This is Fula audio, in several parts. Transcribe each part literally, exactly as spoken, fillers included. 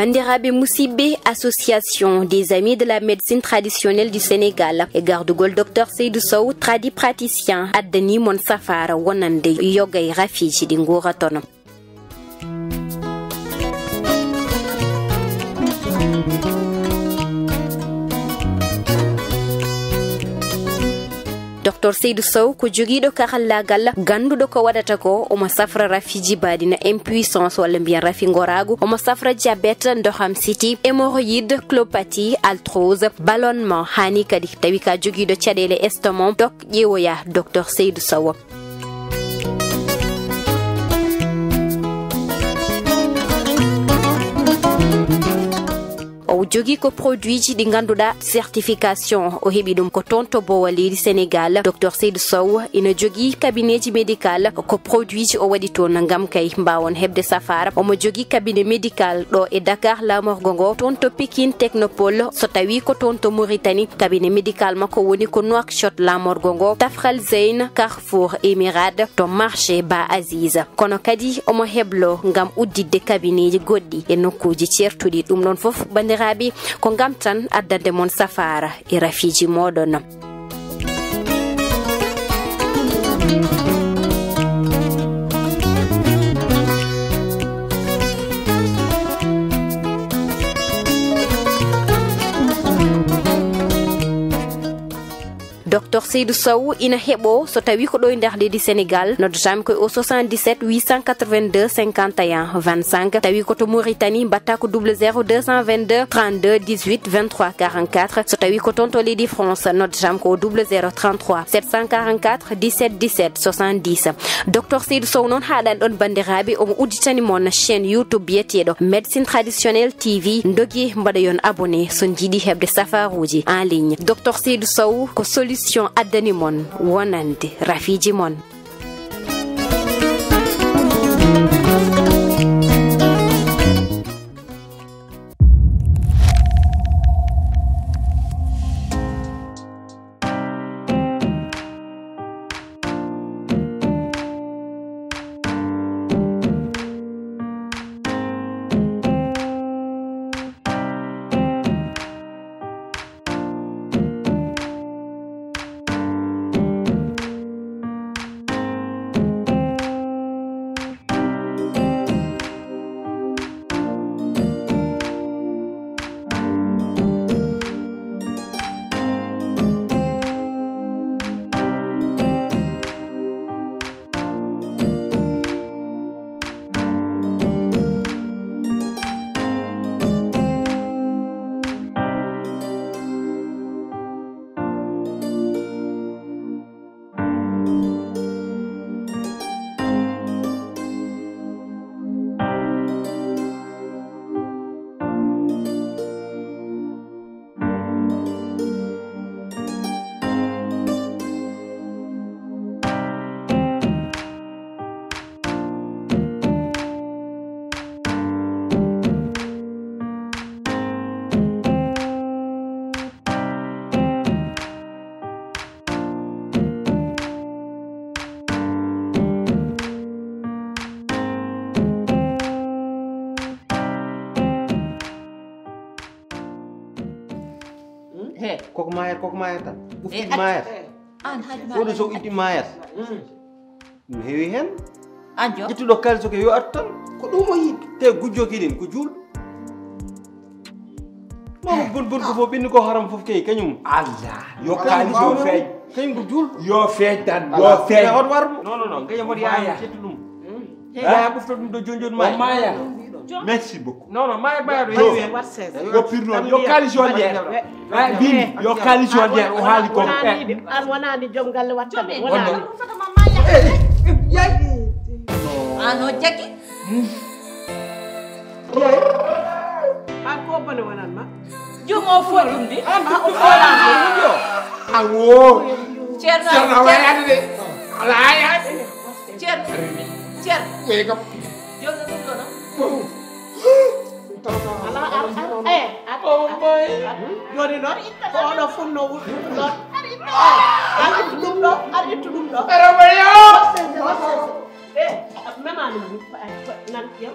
Banndiraaɓe musidɓe, Association des Amis de la Médecine Traditionnelle du Sénégal e gardugol Docteur Seydou Sow, tradipraticien, addanii mon safaara wonande yoga e rafiiji ɗi nguuratono. Docteur Seydou Sow ko jogiiɗo karallaagal, gannduɗo ko waɗata ko. Omo safra rafi jibaaɗi na impuissance walla mbiyen rafi ngoraagu. Omo safra diabète, ndoham siti, hémorroïde, colopathie, arthrose, ballonnement. Haani kadi tawi ka jogiiɗo caɗeele estomac, dok ƴeewoya Docteur Seydou Sow. O jogii ko produitji ɗi ngannduɗaa certification o heɓi ɗum ko toon to Boowa leydi Sénégal. Docteur Seydou Sow ina jogii cabinet ji médical, ko produitji o waɗi toon ngam kay mbaawon heɓde safaara. Omo jogii cabinet médical ɗo e Dakar, laamorgo ngo, toon to Pikine Technopole, so tawii ko toon to Mauritanie, cabinet médical makko woni ko Nouakchott, laamorgo ngo, Tafral Zeyn, Carrefour Emirade, to marché Ba Aziz. Kono kadi omo heblo ngam udditde kabinetji goɗɗi e nokkuuji ceertuɗi. Ɗum ɗon fof, banndiraaɓe, ko ngam tan addande mon safaara e rafiiji mooɗon. Docteur Seydou Sow ina heɓo so tawi ko ɗo e nder leydi Sénégal, noddatami ko o soixante-dix-sept huit cent quatre-vingt-deux cinquante et un vingt-cinq. Tawi ko to Mauritanie, mbatta ko double zéro deux cent vingt-deux trente-deux dix-huit vingt-trois quarante-quatre. So tawi ko toon to leydi France, noddatami ko o double zéro trente-trois sept cent quarante-quatre dix-sept dix-sept soixante-dix. Docteur Seydou Sow noon haaɗani ɗon, banndiraaɓe, omo udditani mon chaîne YouTube biyeteeɗo Médecine Traditionnelle T V. Ndogi mbaɗoyon abonné so njiɗi heɓde safaruuji en ligne. Docteur Seydou Sow ko solution addani mon wonande rafiiji mon. He, koko mayata, koko mayata tan. Ɓufti mayata. An haji ma. Woɗo so itti mayata. Ɗum heewi heen. An jo. Ittuɗo kaliso ke yo artu tan. Ko ɗum o yiɗi. Te gujjo ke ɗin ko juulɗo. Mawɗo bon bon ko fof ɓinni ko haram fof kay kañum. Allah. Yo kaliso feeñ. Kañum ko juulɗo. Yo feeñ tan, yo feeñ. Hoto war mo. Non, non, non, gaño mboɗo yaama ƴettu ɗum. Yaa ɓufto ɗum ɗo joni joni maya. Maya. Merci beaucoup. Non, non, maya, maya ɗo. Yo pirno, yo kaliso ndeer. Ay, bin, yo kaliso ndeer, o haali ko. Wonani, an wonani joom galle watta. Wonani. Ano jaggi. An ko bone wonan ma. Jumo fo ɗum di. An ko bone. Awo. Ceerno, Ceerno, wayade de. Ala ayade. Ceerno. Ceerno. Wega. Jooni ɗum ɗo noon. Ala, ala, ala. Eh, ala, ala. Jooni noon, ko oɗo funno ɗo. Ar ittu ɗum ɗo, ar ittu ɗum ɗo. Aɗa wayo. Eh, memani nan, nan, yam.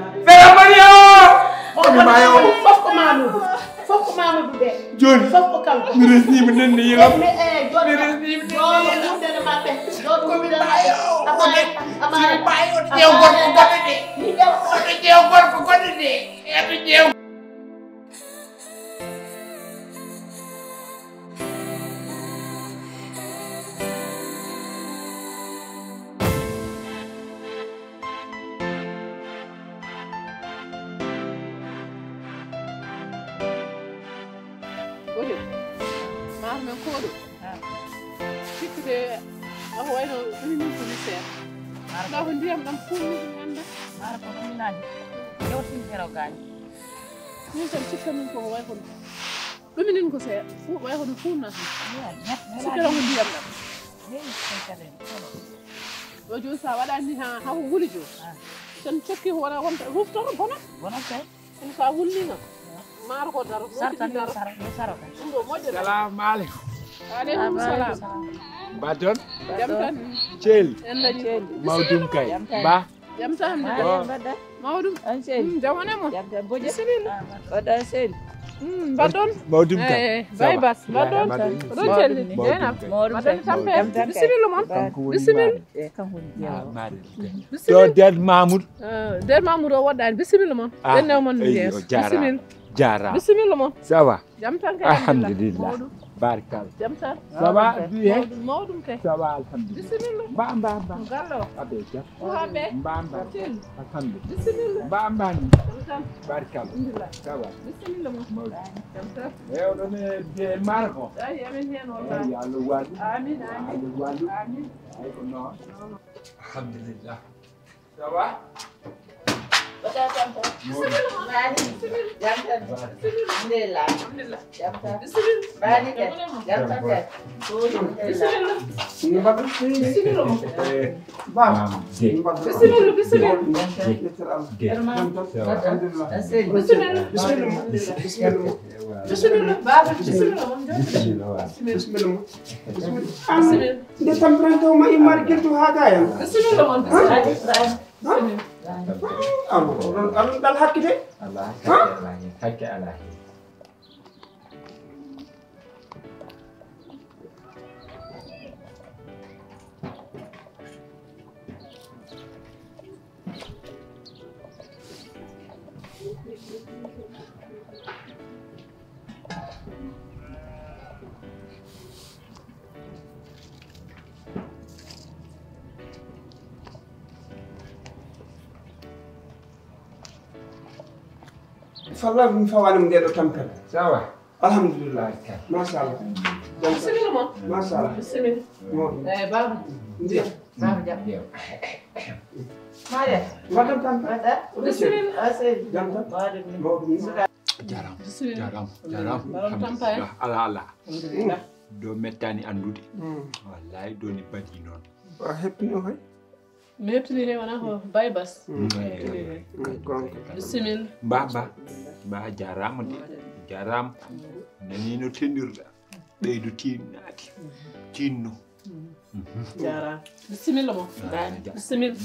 Sera Mario! Komi mayo! Fof ko Mamadou. Fof ko Mamadou de. Joni. Fof ko kanko. Mi resnima nenne yilam. Mi, eh, joni. Mi resnima nenne yilam. Joni, ɗum nene maɓɓe. Joni, komi mayo. Amaani, amaani. Mayo, ƴeew gorko goɗɗo de. Ƴeew. Ƴeew gorko goɗɗo de. Ƴeew. Ɓote, maaro men kooɗo. Sikkude ako wayno ɗum min ko mi seeɗa. Nda ko ndiyam ɗam fuɗni ɗum anda. Maaro ko ɗum minani. Yewtin hero gaañ. Min tan cikka min ko way kono. Ɗum minen ko seeɗa. Fu-, way kono fuɗna. Sikka ɗon ko ndiyam ɗam. Ɗo joni sa waɗani ha, ha ko wuli joni. Tan cokki wona, wonta, ruftoto, bonat. Bonat kay. Ɗum sa wulnima. Maaro ko daro. Sarta ni, sara, ni sara kay. Ɗum ɗo moƴƴo. Salamu aleykum. Aleykum salam. Mbaɗon? Jam tan. Ceel. En dañi. Mawdum kay. Jam tan. Ba. Jam tan. Mawɗum. An sel. Mm, jam wonama. Jam tan boje. Bisimilla. Waɗa sel. Mm, mbaɗon. Mawdum kay. Eh, bay bas. Mbaɗon. Mbaɗon celli. Mawdum kay. Mbaɗon tampere. Bisimilla mon. Kanko woni bisimilla. Eh, kanko woni jeewo. Bisimilla. Ɗo Deed Mamoud. Eh, Deed Mamoud o woɗɗani. Bisimilla mon. Ah, ɓenne mon jeewo. Bisimilla. Jarama. Bisimilla mon. Ça va? Jam tan kay, alhamdulillah. Mawɗum. Barkal. Jam tan. Ça va, bien? Mawɗum, mawɗum kay. Ça va, alhamdulillah. Bisimilla. Mba, mba, mba. Ko galle o. Abe, jam. Ko habe. Mba, mba. Alhamdulillah. Bisimilla. Mba, mba ni. Jam tan. Barkal. Alhamdulillah. Ça va? Bisimilla mo. Mawɗum. Jam tan. E oɗon e, e Marko. Ay, amin hen wallahi. Ay, yo Allah wallu. Amin, amin. Allah wallu. Amin. Ay, ko noon. Alhamdulillah. Ça va? Mbaɗa tampere. Mbaɗi. Jam tan. Alhamdulillah. Jam tan. Mbaɗi de. Jam tan kay. Alhamdulillah. Bisimilla, bisimilla. Bisimilla. Bisimilla. Bisimilla. Bisimilla. Bisimilla. Bisimilla. Nde tampere taw ma immare geltu haa gaayan. Bisimilla mon. Bisimilla. Alon, alon, alon dal hakke de. Allah hakke, Allah hakke, Allah hakke. Falla mi fawani mo nde ɗo tampere. Ça va? Alhamdulillah. Machallah. Bisimilla mon. Machallah. Bisimilla. Mo. Eh, baba. Ndiya. Baba jam. Maria. Mbaɗon tampere. Mbaɗa. Bisimilla. Ah, sey. Jam tan. Mawɗum. Jarama. Bisimilla. Jarama. Jarama. Mbaɗon tampere. Alhamdulillah. Ala, ala. Alhamdulillah. Do mettani andude. Mm. Wallahi do ni badi noon. Wa heppino hay. Mi heɓtini he wona ko Baye Bass. Bisimilla. Ba ba ba jarama de jarama. Nani no tendirɗa ɓeydo tinnaki tinno. Jarama. Bisimilla mo. Bisimilla.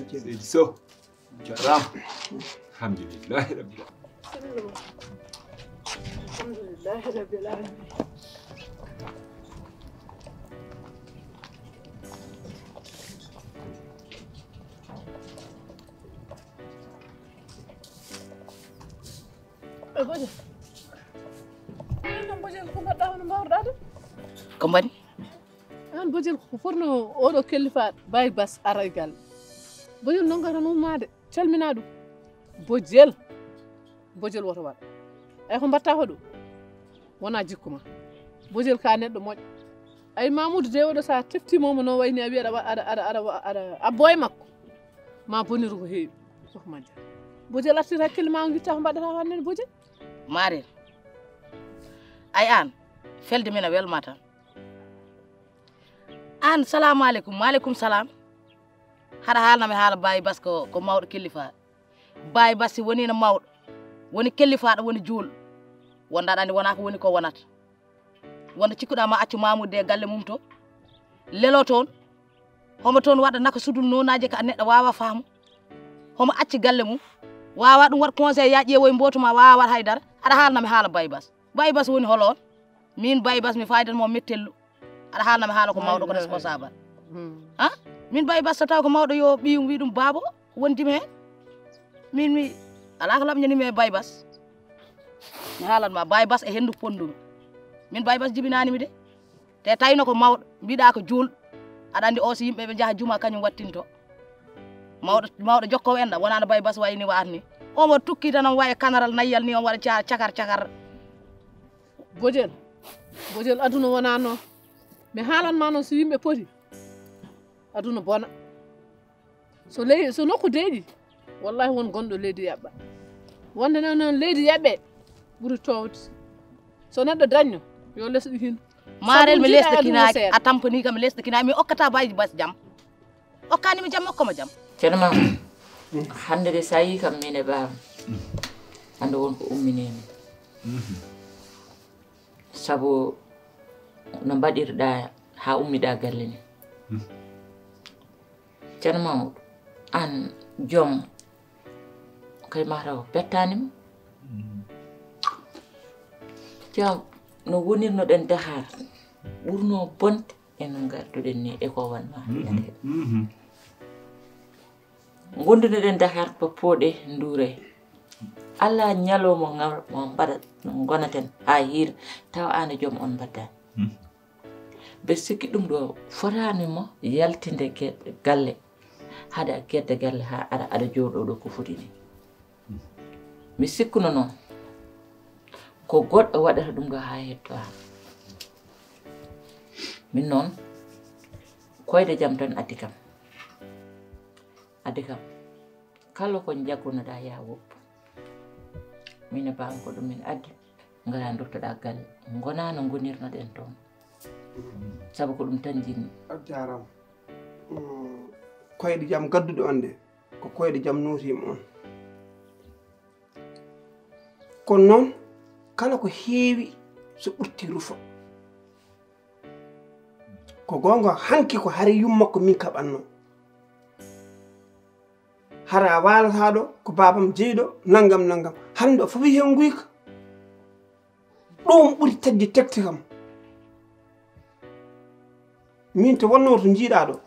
Seydi Sow jarama. Alhamdulillahi rabbil alamin. Alhamdulillahi rabbil alamin. Bojel. Bojel ko mbaɗɗa hono mbawrɗa ɗum? Ko mbaɗi? An Bojel ko fotno oɗo kellifa Baye Bass ara e galle. Bojel non gata non maade calmina ɗum. Bojel. Bojel woto waɗ. Ay ko mbatta ko ɗum. Wona jikku ma. Bojel ka neɗɗo moƴƴo. Ay Mamoudou de oɗo sa teftima mo no wayni a wi aɗa aɗa aɗa aɗa aɗa abbo e makko. Ma boniru ko heewi. Oh majja. Bojel artir hakkille ma o gitta ko mbaɗata ko annene Bojel. Marel. Ay an felde min a welma tan. An salamu aleykum. Wa aleykum salam. Haɗa haalnami haala Baye Bass ko ko mawɗo kellifa. Baye Bass si wonino mawɗo woni kellifaɗo woni juulɗo. Wonda aɗa andi wona ko woni ko wonata. Wonda cikkuɗa ma accu Mamoudou de galle mum to lelo toon. Homo toon waɗa naka sudul nonaji ka neɗɗo wawa faamu. Homo acci galle mum wawa ɗum waɗ conseil ya ƴeewoye mbotu ma wawa waɗ haydara. Aɗa haalnami haala Baye Bass. Baye Bass woni holo on? Min Baye Bass mi fayidan mo mettellu. Aɗa haalnami haala ko mawɗo ko responsable. Ha? Min Baye Bass so taw ko mawɗo yo ɓiyum wi ɗum baabo wondimi hen. Min mi ala ko lamƴanimi e Baye Bass. Mi haalan ma Baye Bass e hendu pondumi. Min Baye Bass jibinanimi de. Te tawno ko mawɗo mbiɗa ko juulɗo. Aɗa andi o so yimɓe ɓe jaaha juma kañum wattinto. Mawɗo mawɗo jokkowo enɗa wonano Baye Bass wayni waat ni. Omo tukki tan on waye kanaral nayyal ni on waɗa ca- cakar cakar. Bojel. Bojel aduna wona noon. Mi haalan ma noon so yimɓe poti aduna bona. So ley so nokku deeƴi wallahi won gonɗo leydi yaɓɓa. Wonde noon noon leydi yaɓɓe ɓuri towde. So neɗɗo dañno yo lesɗo hin. Marel mi lesɗo kinaaki a tampani kam mi lesɗo kinaaki mi okkata Baye Bass jam. Okkanimi jam okkoma jam. Ceerno Mamoudou. Hannde de so a yii kam min e baaba. Hannde won ko umminimi. Sabu no mbaɗirɗa ha ummiɗa galle ni. Ceerno Mamoudou an joom kay mataw bettanima. Ceerno no wonirnoɗen Dakar ɓurno bonde eno ngarduɗen ni e ko wanma hannde. Gondunoɗen Dakar ko pooɗe nduure. Alaa ñalawma ngal mo mbaɗa gonaten haa hiira tawa aan e joom on mbaɗdaani. Mbeɗa sikki ɗum ɗo fotaani mo yaltinde galle haɗa gedda galle haa ara aɗa jooɗoo ɗo ko foti ni. Mi sikkuno noon ko goɗɗo waɗata ɗum ɗo haa hettoo am. Min noon koyɗe jam tan addi kam. Addi kam kala ko njaggunoɗaa yaa woppu. Min e baam ko ɗum min addi ngara duttoɗaa galle ngonaa no ngonirnoɗen toon. Sabu ko ɗum tan njiɗmi. A jaaraama. Koyɗe jam gadduɗo on de ko koyɗe jam nootiima on. Kono noon kala ko heewi so ɓurti rufa. Ko goonga hanki ko hari yummakko min kaɓatno. Hara waalata ɗo ko baabam jeyɗo nanngam nanngam hannde o fawi heen nguyka. Ɗum ɓuri tedde tekti kam. Min to wonno to njiiɗa ɗo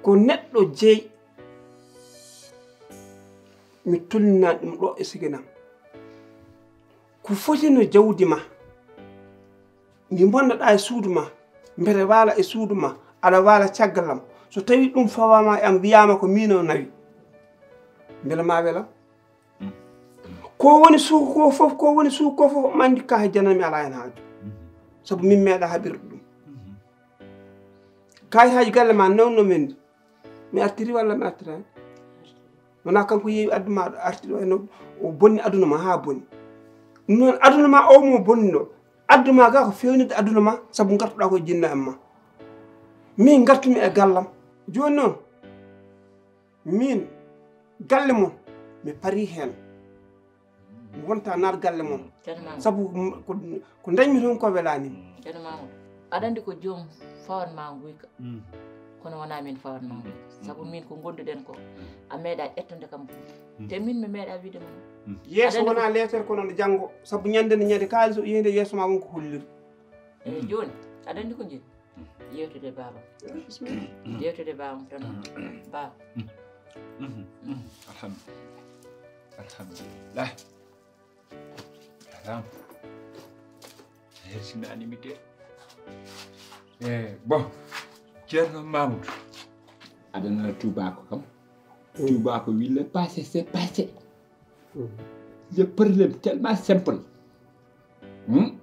ko neɗɗo jeyi mi tolnina ɗum ɗo e siginam ko fotino jawdi ma ndi bonnoɗa e suudu ma mbeɗa waala e suudu ma aɗa waala caggal am so tawi ɗum fawama e am wiyama ko min o nawi mbela ma welam ko woni suuka ko fof ko woni suuka ko fof omo andi ka hejjanami ala hen haaju sabu min meeɗa haɓirde ɗum kayitaji galle ma nawno men mi artiri walla mi artirani wona kanko yeewi addu ma arti ɗo eno o bonni aduna ma ha bonni ɗum noon aduna ma o mo bonni ɗo addu ma ga ko fewnirde aduna ma sabu gartuɗa ko jinna en ma Min ngartumi e gallam. Jooni noon, min galle mon, mi parii heen. Mi wonta naar galle mon. Sabu ko, ko dañmi toon ko welaani. Ceerno Mamoudou, aɗa anndi ko joom fawat ma nguyka. Kono wonaa min fawat ma nguyka. Sabu min ko ngonduɗen ko, a meeɗa ƴettude kam. Te min mi meeɗa wiide ma. Yeeso wonaa leetere kono nde janngo. Sabu ñande nde ñande kaalis o yehi nde yeeso ma won ko holliri. Eyi, jooni, aɗa anndi ko njiɗ? Yewtude baaba. Yewtude baaba tan. Baaba. Alhamdulillah. Alhamdulillah. Alhamdulillah. Hersinaani mi de. Eh, bon. Ceerno Mamoudou. Aɗa nana tuubaako kam. Tuubaako wi le passé, c'est passé. Le problème tellement simple. Hmm?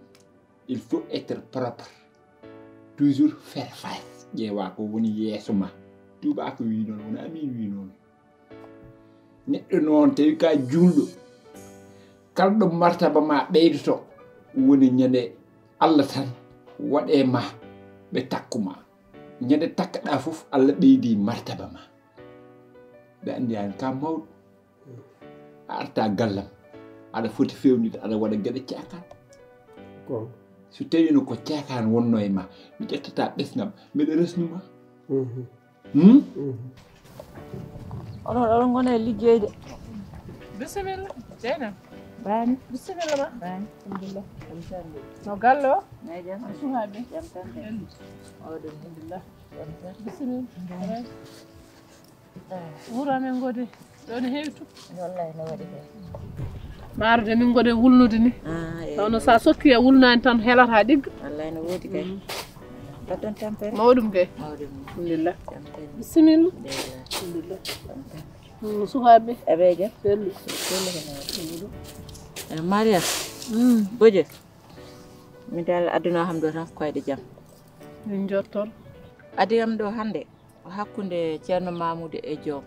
Il faut être propre. Toujours faire face. Ƴeewa ko woni yeeso ma. Tuubaako wi noon, wonaa min wi noon. Neɗɗo noon, tawi ka juulɗo, kala ɗo martaba ma ɓeydoto, woni ñande Allah tan waɗe ma ɓe takku ma. Ñande takkaɗa fof, Allah ɓeydi martaba ma. Ɓe anndi an ka mawɗo. A arta gallam. Aɗa foti fewnide, aɗa waɗa geɗe caakan. Ko so tawino ko caakan wonno e ma, mi ƴettata ɓesngam, mbeɗa resnuma. Hmm? Onon, oɗon ngona e liggeyde. Bisimilla, Jeynaba. Bani. Bisimilla ma. Bani, alhamdulillah. No galle o? Eyi, jam. Suhaaɓe? Jam tan de. Oɗon alhamdulillah. Jam tan. Bisimilla. Wuro amen ngo de, ɗo ne heewi tuɓɓi. Wallahi no waɗi kay. Maaro de min ngoɗen wulnude ni. Ah, eyi. Kono sa sokki a wulnaani tan helata ɗigga. Wallahi no woodi kay. Baɗɗon tampere. Mawɗum kay. Mawɗum. Alhamdulillah. Jam tan. Bisimilla. Alhamdulillah. Alhamdulillah. Jam tan. Mm, suhaaɓe. Aɓe jam? Bello. Bello ko mawɗo. Eh, Maria. Mm. Boje. Min dal aduna o ham ɗo tan ko koyɗe jam. Min njottor. Adi am ɗo hannde. Ko hakkunde Ceerno Mamoudou e joom.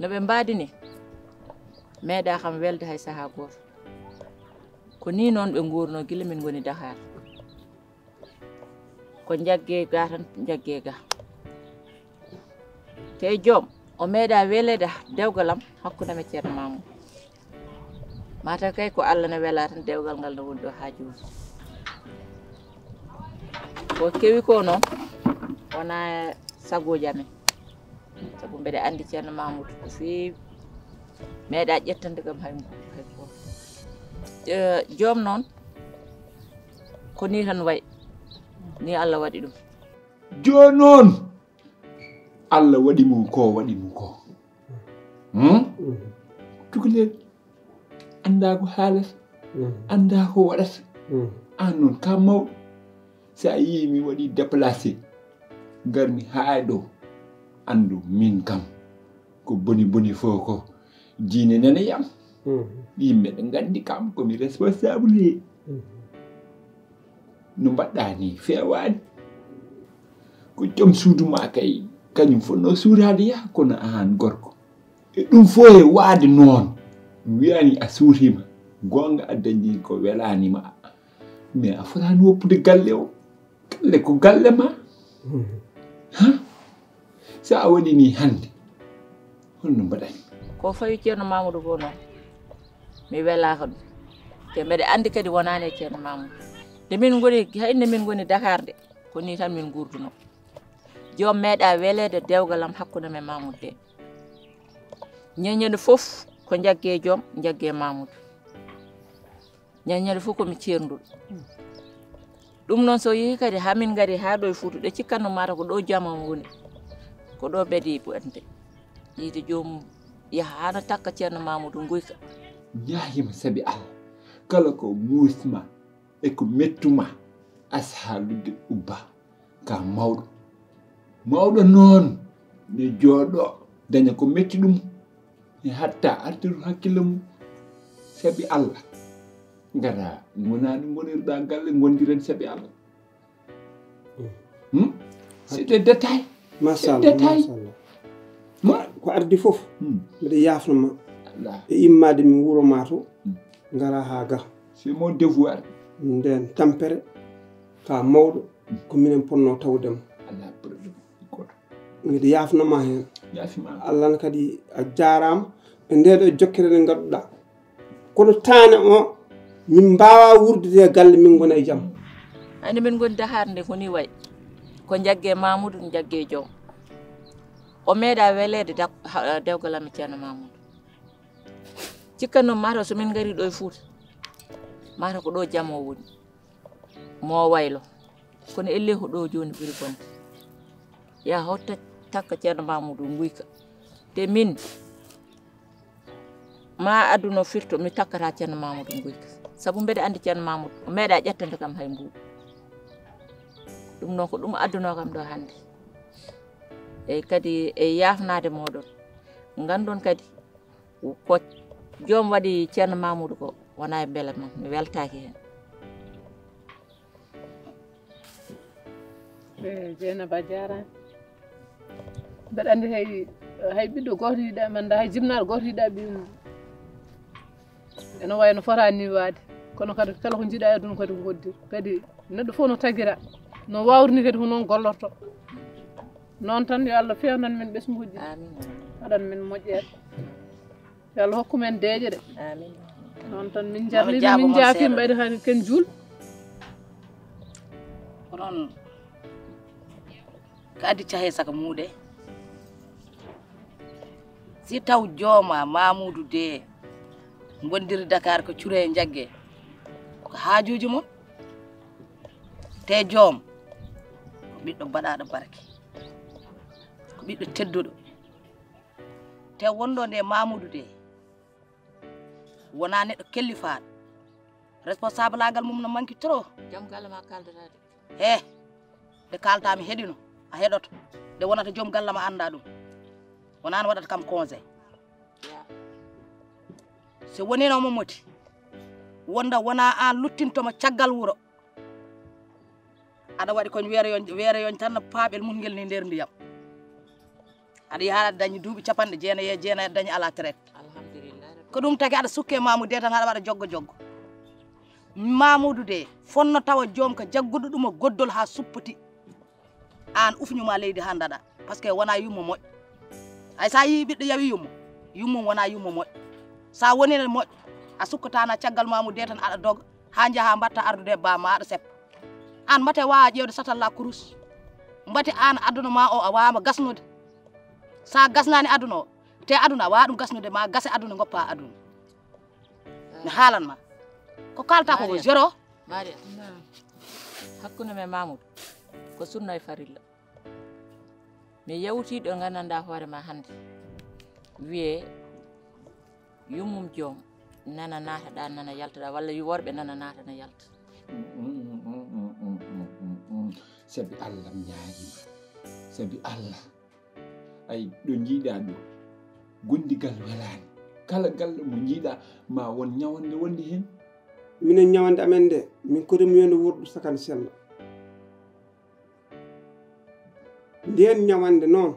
No ɓe mbaadi ni, meeɗa kam welde hay sahaa gooto. Ko nii noon ɓe nguurno gila min ngoni Dakar. Ko njagge ga tan, njagge ga. Te joom, o meeɗa weleede dewgal am hakkunde am e Ceerno Mamoudou. Mataw kay ko Allah ne wela tan, dewgal ngal no woni ɗo haa jooni. Ko kewi ko noon, wonaa sagooji amen. Sabu mbeɗa anndi Ceerno Mamoudou ko feewi. Meeɗa ƴettande kam hay, hay gooto. Eh, joom noon, ko nii tan wayi. Nii Allah waɗi ɗum. Jooni noon, Allah waɗi mum ko, waɗi mum ko. Hmm? Tugalel anndaa ko haalata, anndaa ko waɗata. Aan noon ka mawɗo, so a yii mi waɗi déplacé, ngarmi haa ɗo, anndu min kam ko boni boni fof ko diine nana yam. Yimɓe ɓe nganndi kam ko mi responsable. No mbaɗɗa ni feewaani. Ko joom suudu ma kay, kañum fotno suuraade yaha, kono aan gorko. E ɗum fof e waade noon, mi wiyaani a suuriima. Goonga a dañi ko welaani ma. Mais a fotaani woppude galle o. Galle ko galle ma. Ha? So a waɗi ni hannde, holno mbaɗani? Ko fawi Ceerno Mamoudou ko noon, mi welaaka ɗum. Te mbeɗa anndi kadi wonaani e Ceerno Mamoudou. Nde min ngoni, hay nde min ngoni Dakar nde, ko nii tan min nguurduno. Joom meeɗa weleede dewgal am hakkunde am e Mamoudou de. Ñeññe fof ko njagge joom, njagge Mamoudou. Ñande ñande fof ko mi ceernduɗo. Ɗum noon so yehi kadi haa min ngari haa ɗo e Fuuta, ɗe cikkanno mata ko ɗo jama woni. Ko ɗo ɓedi ɓuɗante. Yiide joomum yaha haa no takka Ceerno Mamoudou Nguyka. Ñaahima sabi Allah, kala ko muusma e ko mettuma, as haaldude ubba. Ka mawɗo. Mawɗo noon ne jooɗo, daña ko metti ɗum. E hatta artiru hakkille mum. Sabi Allah. Ngara, wonani ngonirɗa galle, gondiren sabi Allah. Hmm? C'est des détails. C'est des détails. Machallah. Ko, ko ardi fof. Hmm. Mbiɗa yaafno ma. Allah. E immade mi wuro ma to. Hmm. Ngara ha ga. C'est mon devoir. Nden tampere. Ka mawɗo, ko minen ponnoo tawde mo. Alaa problème. Gooto. Miɗo yaafnoma heen. Yaafiima. Allah ne kadi a jaaraama e ndee ɗoo jokkere nde ngadduɗaa. Kono taane o, min mbaawaa wuurdude e galle, min ngona e jam. Hannde min ngoni Dahaar nde, ko nii wayi. Ko njagge Mamoudou, njagge Joom. O meeɗaa weleede dak-, ha-, dewgal am e Ceerno Mamoudou. Cikkanno mataw so min ngari ɗo e Fuuta, mataw ko ɗo jam o woni. Mo waylo. Kono elle ko ɗo jooni ɓuri bonde. Ya hawta takka Ceerno Mamoudou Nguyka. Te min, ma aduna firto, mi takkata Ceerno Mamoudou Nguyka. Sabu mbeɗa anndi Ceerno Mamoudou, o meeɗa ƴettande kam hay mbuuɗu. Ɗum noon ko ɗum addunoo kam ɗo hannde. Eyi kadi e yaafnaade mooɗon. Nganndon kadi ko joom waɗi Ceerno Mamoudou ko wona e mbela mum, mi weltaaki heen. Eh, Jeynaba jaaraama. Mbeɗa anndi hay, hay ɓiɗɗo gooto yiɗaa, manda hay jibnaaɗo gooto yiɗaa ɓiyum. Ene wayi no fotaani ni waade. Kono kadi kala ko njiɗaa e aduna kadi ko hoddir. Kadi neɗɗo fof no tagira. No wawri ni kadi ko noon gollorto. Noon tan yo Allah fewnan min ɓesnguuji. Amin. Waɗan min moƴƴere. Yo Allah hokku men deeƴe de. Amin. Noon tan min jarlima, min jaafiima, ɓayde kadi ken juul. Ko noon ka addi cahe saka muuɗe. Si taw jooma Mamoudou de mbondiri Dakar ko cure e njagge. Ko haajuuji mum. Te joom ko ɓiɗɗo baɗaaɗo barke. Ko ɓiɗɗo tedduɗo. Te wonɗo nde Mamoudou de wonaa neɗɗo kellifaaɗo. Responsableagal mum no manki trop. Jom galle ma kaldata de. He, nde kalta mi heɗino, a heɗoto. Nde wonata jom galle ma annda ɗum. Wonaa no waɗata kam conseil. Ya. So wonino mo moti, wonda wona an luttintoma caggal wuro. Aɗa waɗi koñ weere yoñ, weere yoñ tan no paaɓel mun ngel ni nder ndiyam. Aɗa yaha aɗa dañi duuɓi capanɗe jeenayi e jeenayi, aɗa dañi à la traite. Alhamdulillah. Ko ɗum tagi aɗa sukke Mamoudou de tan aɗa waɗa joggo joggo. Mamoudou de fonno tawa joom ka jagguɗo ɗum o goddol ha suppati. An ufñuma leydi ha ndaɗa. Parce que wona yummo moƴƴo. Hay sa yii ɓiɗɗo yawi yummo, yummum wona yummo moƴƴo. Sa wonino moƴƴo, a sukkatana caggal Mamoudou de tan aɗa doga ha jaaha mbatta ardude e bamma aɗa seppa. An mbate wawa ƴewde satalla kurus. Mbate an aduna ma o a wawama gasnude. Sa gasnani aduna o, te aduna a wawa ɗum gasnude, ma gase aduna goppa aduna. Mi haalan ma. Ko kalta ko Maria. Zéro. Maria. Naam. Hakkunde men Mamoudou ko sunna e farilla. Mi yawti ɗo gandanɗa hoore ma hannde. Wiye yummum joom nana naataɗa, nana yaltaɗa, walla yu worɓe nana naata na yalta. Sabi Allah mi ñaagima. Sabi Allah. Ay ɗo jiiɗa ɗo. Gondigal welaani. Kala galle mo jiiɗa ma won ñawande wonde heen. Minen ñawande amen nde min koɗi mum yo nde woɗɗu sakan sella. Nden ñawande noon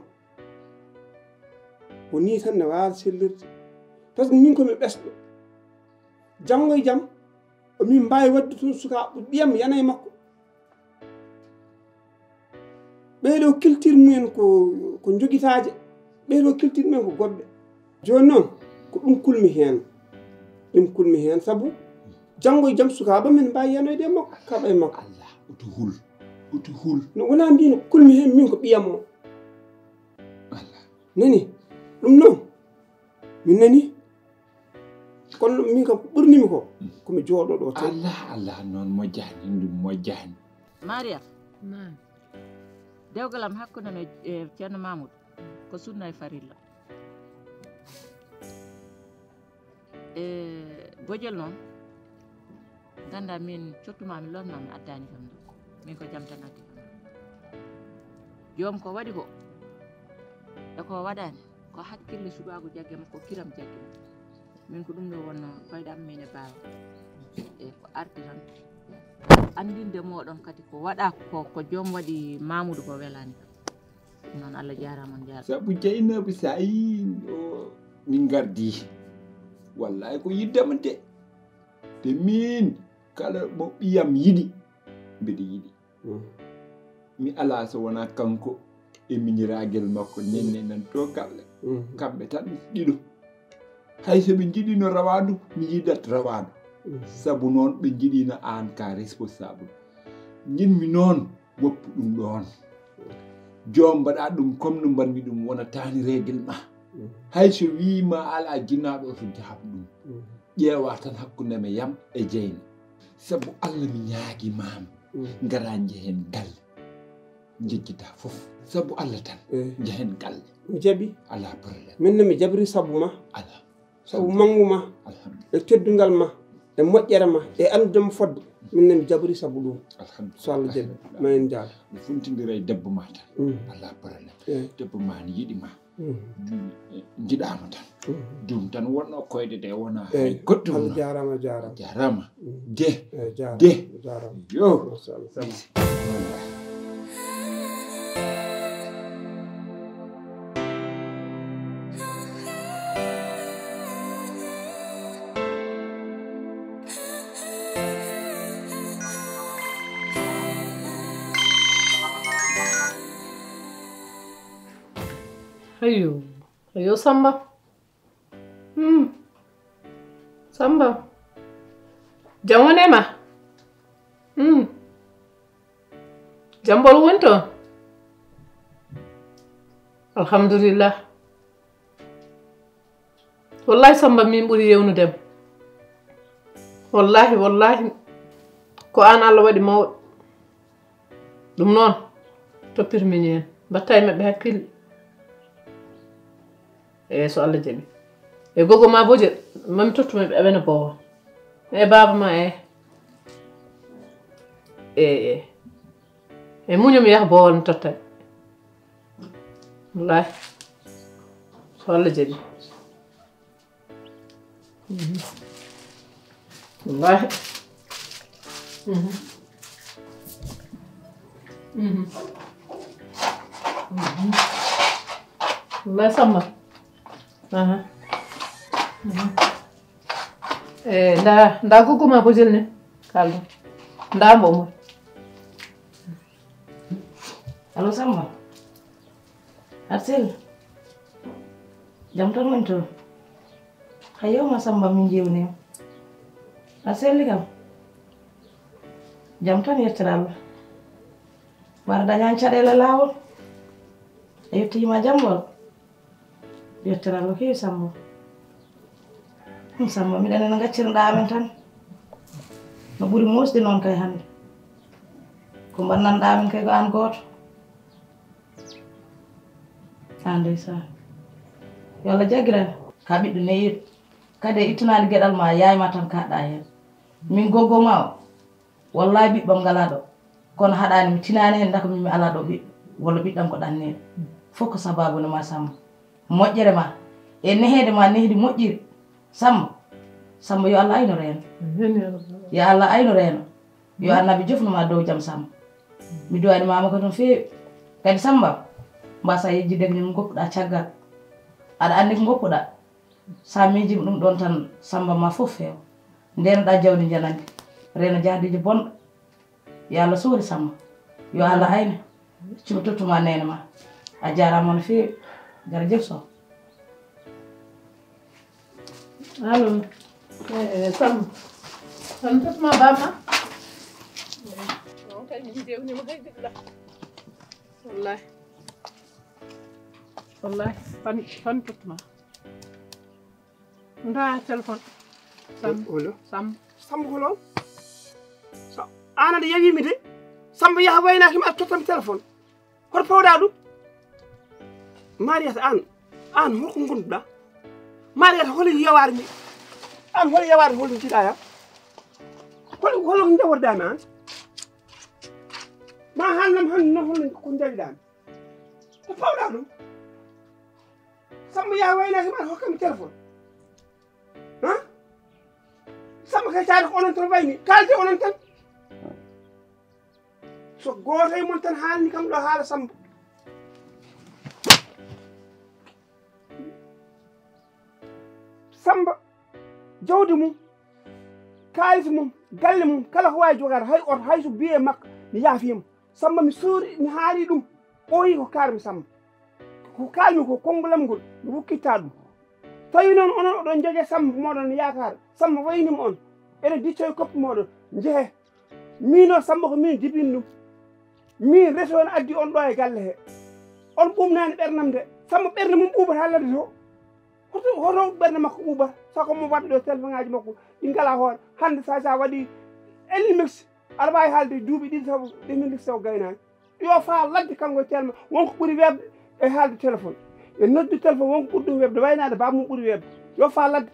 ko ni tan ne waawi sellirde. Par ce que min komi ɓesɗo, janngo e jam omin mbaawi waɗde toon sukaaɓe ɓiyam yana e makko. Ɓeeɗo culture mumen ko ko jogitaaje, ɓeeɗo culture mumen ko goɗɗe. Jooni noon ko ɗum kulmi heen. Ɗum kulmi heen sabu janngo e jam sukaaɓe men mbaawi yanoyde e makko, kaɓa e makko. Allah oto hul. Oto hul. No wonaa mbino kulmi heen min ko ɓiyam o. Allah. Nani ɗum noon min nani. Kono min kam ko ɓurnimi ko komi jooɗo ɗo tan. Allah Allah noon mojjani ɗum mojjani. Maria. Naam. Dewgal am hakkunde no e Ceerno Mamoudou ko sunna e farilla. E bojel noon ganda min cottuma mi lorna mi addani kam ɗo min ko jam tan addi kam. Joom ko waɗi ko e ko waɗani ko hakkille subagu jagge makko kiram jagge makko. Min ko ɗum ɗo wonno koyɗam min e baawa e ko arti tan andinde moɗon kadi ko waɗa ko ko joom waɗi Mamoudou ko welani kam. Noon Allah jaaraama on jaaraama. Sabu Jeynaba sa yii o min ngardi wallahi ko yiddema de. Te min kala mo ɓiyam yiɗi mbeɗa yiɗi. Mi alaa so wonaa kanko e miñiraagel makko, nenne nan to galle. Kamɓe tan ɗiɗo. Hay so ɓe njiɗino rawaandu, mi yidat rawaandu. Sabu noon ɓe njiɗino aan ka responsable. Njiɗmi noon woppu ɗum ɗoon. Joom mbaɗa ɗum comme no mbaɗmi ɗum wonataani règlement. Hay so wiima alaa jinnaaɗo o to jahab ɗum. Ƴeewa tan hakkunde me yam e jeyna. Sabu Allah mi ñaagi maam. Ngara njehen galle. Njejjita fof. Sabu Allah tan. Njehen galle. Mi jaɓi. Alaa problème. Min ne mi jaɓri sabu ma. Alaa. Sabu manngu ma. Alhamdulillah. E teddungal ma. E moƴƴere ma. E anndude ma fodde. Min ne mi jaɓri sabu ɗum. Alhamdulillah. So Allah jaɓi. Ma en njaalo. Mi funtindira e debbo ma tan. Alaa problème. Debbo ma ne yiɗi ma. Njiɗaama tan. Ɗum tan wonno koyɗe ɗe wona hay goɗɗum. Allah jaaraama, jaaraama. Jaaraama. De. De. Jaaraama. Yo. Ayo, ayo Samba. Hmm. Samba. Jam woni e ma? Hmm. Jam ɓolo woni toon? Alhamdulillah. Wallahi Samba, min ɓuri yewnudem. Wallahi, wallahi, ko aan Allah waɗi mawɗo. Ɗum noon, toppirmi ni en. Mbatta e maɓɓe hakkille. Eey, so Allah jaɓi. E gogo ma Bojel, mami tottu maɓɓe aɓena boowa. E baaba ma, e. E, e. E muño mi yaha boowal mi totta ɓe. Wallahi. So Allah jaɓi. Mhm. Wallahi. Mhm. Mhm. Mhm. Wallahi Samba. Aha. Mhm. Eh, nda, nda gogo ma Bojel ne. Kaldo. Nda mbo mo. Allo Samba. Arsel. Jam tan woni toon. Hayo ma Samba min jewnima. A selli kam. Jam tan yettere Allah. Mbaɗa dañaani caɗeele laawol. A yettiima jam ngol. Yettere Allah kewi Samba. Hum, Samba, miɗen ene ngaccirɗa amen tan. No ɓuri moosde noon kay hannde. Ko mbannanɗa amen kay ko aan gooto. Ah, ndeysaan. Yo Allah jaggiran. Ka ɓiɗɗo neyiiɗo. Kadi a ittanaani geɗal ma, yaay ma tan kaɗɗa heen. Min goggo ma o, wallahi ɓiɓɓam ngalaa ɗo. Kono haɗaani mi tinaani heen, ndaka min mi alaa ɗo ɓiɗɗo, walla ɓiɗɗam ko ɗanniiɗo. Fof ko sabaabu ne ma Samba. Moƴƴere ma, e neheede ma nehdi moƴƴiri. Samba, Samba yo Allah ayno reeno. Amin ya rabbal alamin. Yo Allah ayno reeno. Yo Annabi jofnu ma dow jam Samba. Mi duwani mama ko no feewi. Kadi Samba, mbasa yejjidde ko min goppuɗa caggal. Aɗa anndi ko goppuɗa. Sa miijima ɗum ɗon tan Samba ma fof feewa. Ndenoɗa jawdi janandi. Reeno jahdiiji bonɗo. Yo Allah suuri Samba. Yo Allah ayne. Cimo tottuma neene ma. A jaaraama no feewi. Jarajef Sow. Allo. Eh, eh, Samba. Samba, tottuma bamma. On kay min jewnima hay dilla. Wallahi. Wallahi. Fan, fan tottuma. Nda téléphone. Sam. Holo? Sam. Sam holo? Sa, an aɗa yawimi de. Samba yaha waynaaki ma tottami téléphone. Hoto pawɗa ɗum? Mariata, an, an, holko ngonduɗa? Mariata, holi yawaare ndi? An, holi yawaare holi njiɗa ya? Holi, holi ko jaworɗa mi an? Ma hannam hannde noon holi ko jawiɗa mi? Ko pawɗa ɗum? Samba yaha waynaaki ma hokkami téléphone. Ha? Samba kay taari ko onon tan wayni. Kaalde onon tan. So gooto e mon tan haalni kam ɗo haala Samba. Samba, jawdi mum, kaalis mum, galle mum, kala ko waawi jogaade, hay oto, hay so biyee makko, Mi yaafiima. Samba, mi suuri, mi haari ɗum. Ɓooyi ko kaarmi Samba. Ko kaalmi ko konngolam ngol, mi wokkitta ɗum. Tawi noon onon oɗon njogee Samba moɗon yaakaar, Samba waynima on, ene diccoy koppi moɗon, njehe. Miino Samba ko min jibini ɗum. Min reso on addi on ɗo e galle he. On ɓumnaani ɓernam de. Samba ɓernde mum ɓuuɓata ladde to. Hoto, hoto ɓernde makko ɓuuɓa. Sako mo waɗa ɗo téléphone aji makko ɗi ngalaa hoore. Hannde sa, sa waɗi Elmix, aɗa waawi haalde duuɓi ɗiɗi taw Elmix taw gaynaani. Yo faa ladde kanko e telma, wonko ɓuri weeɓde e haalde téléphone. E noddu téléphone, wonko ɓuri ɗum weeɓde, waynaade baaba mum ɓuri weeɓde. Yo faa ladde.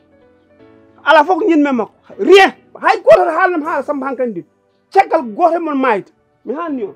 Alaa fof ko njiɗmi e makko. Rien. Hay gooto haalnam haala Samba hankadi ndi. Caggal gooto e mon maayde. Mi haalni on.